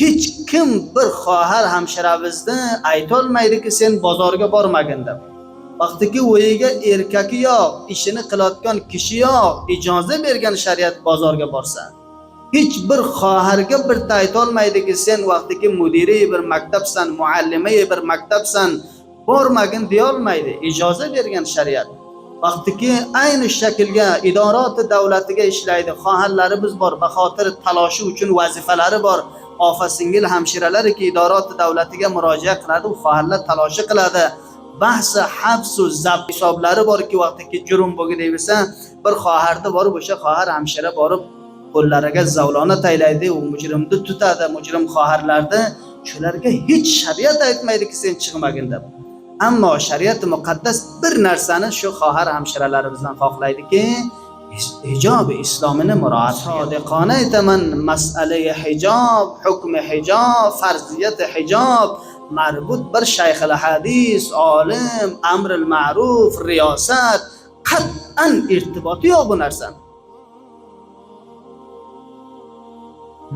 Hech kim bir xohar hamshiramizni aytolmaydiki, sen bozorga bormagin deb. Vaqtiki uyiga erkaki yo'q, ishini qilayotgan kishi yo'q, ijoza bergan shariat bozorga borsa. Hech bir xoharga birta aytolmaydiki, sen vaqtiki mudiri bir maktabsan, muallimi bir maktabsan, bormagin deyolmaydi. Ijoza bergan shariat. Vaqtiki ayni shaklga idorati davlatiga ishlaydi. Xoharlarimiz bor, baxotir taloshi uchun vazifalari bor. Ofa singil hamshiralariki idorati davlatiga murojaat qiladi, u xoharlar taloshi qiladi. Bahsi habsu zabt hisoblari borki, vaqtiki jurum bo'lgi deyilsa, bir xoharni borib o'sha xohar hamshira borib qo'llariga zavlona taylaydi, u mujrimni tutadi, mujrim xoharlarni. Shularga hech shariat aytmaydiki, sen chiqmagin deb. Ammo shariat muqaddas bir narsani shu xohar hamshiralarimizdan xohlaydiki, hijob islomini muroat. Sodiqona aytaman, mas'alai hijob, hukmi hijob, farziyati hijob marbut bir shayxil hadis, olim, amril ma'ruf, riyosat qat'an irtiboti yo'q bu narsani.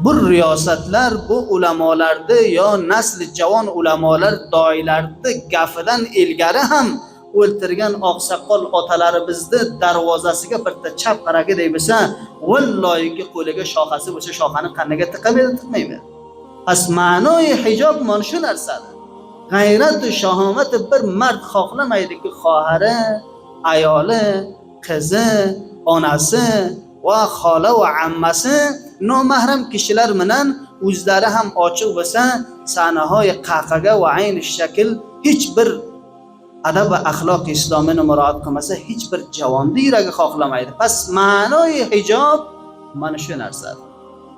Bu riyosatlar bu ulamolarni yo nasli javon ulamolar doilarni gafidan ilgari ham o'ltirgan oqsoqol otalarimizni darvozasiga bitta chap qaragi bo'lsa, valloyiki qo'liga shoxasi bo'lsa, shoxani qanniga tiqaveradi, tiqmaydi. Pas ma'noyi hijob mana shu narsada. G'ayratu shahomati bir mard xohlamaydiki, xohari, ayoli, qizi, onasi va xola va ammasi nomahram kishilar bilan o'zlari ham ochiq bo'lsa, sahnahoy qaqaga va ayni shakl hech bir adab va axloq islomini muroat qilmasa, hech bir javonni yuragi xohlamaydi. Pas ma'noyi hijob mana shu narsa.